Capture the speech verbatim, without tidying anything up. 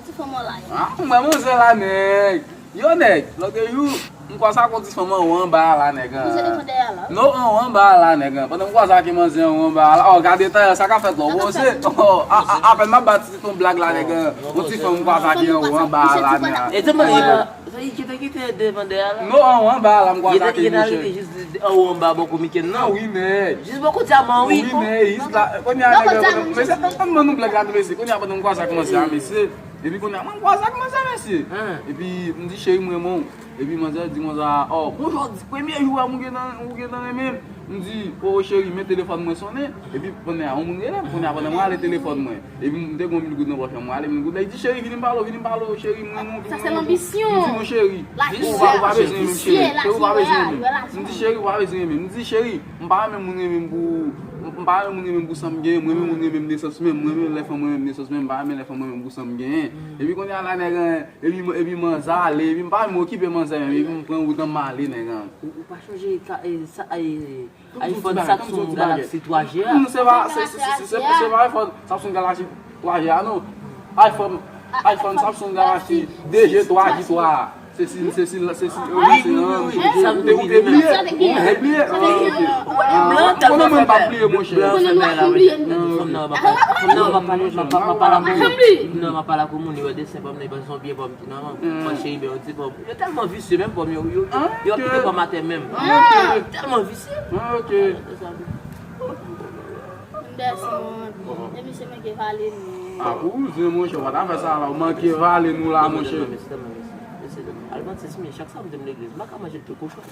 Ti fanm an la. Ah, m wè manzè la, nèg. Yo, nèg, lòt jou, m kwaze ak yon ti fanm anwo anba a la, nèg. Manzè devan dèyè la. Non, anwo anba a la, nèg. Pandan m kwaze ak manzè anwo anba a la, oh, gade tan, sa ka fèt lò. Bon, se, oh, a, a, apèn m ap ba ti yon blag la, nèg. Yon ti fanm m kwaze ak anwo anba a la, nèg. E te mwen, sa yi kite, kite devan dèyè la. Non, anwo anba a la, m kwaze ak manzè. Anwo anba bò kou miken nan. Ah, wi, nèg. Jis bò kou dyaman, wi. Wi, nèg, jis la. Kounye a, nèg, mesye, tann, tann ban nou blag la, mesye. Kounye a, pandan m kwaze ak manzè a, mesye. Epi kounye a, mwen kwaze ak manzè, mesye. Epi m di, "Cheri, m renmen w." Epi manzè di konsa, "Oh, bon, jodi, premye jou a m ou gentan, ou gentan renmen m." M di, "Oh, cheri, men telefòn mwen sonnen." Epi kounye a, yon moun rele m. Kounye a, pandan mwen ale telefòn mwen. Epi m te gen mil goud nan pòch mwen, mwen ale mil goud. Li di, "Cheri, vini m pale w, vini m pale w, cheri, m renmen w." Sa se lanbisyon. M di, "Non, cheri, ou pa, ou pa bezwen renmen m, cheri. Cheri, ou pa bezwen renmen m." M di, "Cheri, ou pa bezwen renmen m." M di, "Cheri, m pa renmen moun renmen m pou, m pa renmen moun renmen m pou sa m genyen, m renmen moun renmen m nesans menm, m renmen lè fanm renmen m nesans menm, m pa renmen lè fanm renmen m pou sa m genyen." Epi kounye a la, nèg, epi, epi manzè ale, epi m pa menm okipe manzè menm, epi m pran wout an m ale, nèg. Ou, ou pa chonje ka, e, sa, e, iPhone, Samsung, Galaxy twa G a? Non, se pa, se, se, se, se, se pa iPhone, Samsung Galaxy twa G a, non. iPhone, iPhone, Samsung Galaxy de G, twa G, twa. Se si, se si, se si, wi, wi, wi, wi. Ou te, ou te bliye? Ou te bliye? Ah, ok. Ah, konnen mwen pa bliye, monchè. Blan fè bagay la, monchè. Fanm nan, m ap pale, m ap pale ak moun. Non, m ap pale ak moun, li wè desen pa m nan, li panse se yon byen pa m ki nan men. Mwen cheri, men yon ti pa m. Yo tèlman visye, menm pa m, yo, yo, yo ap kite pa m atè menm. Yo tèlman visye. Ah, ok. Mèsi, mon. E misye manke vale nou. Ah, kouzen, monchè, w pa ta fè sa la, w manke vale nou la, monchè. Mèsi, mèsi, mèsi. Al manti, si, men chak samdi m legliz, m pa ka manje tout kochon.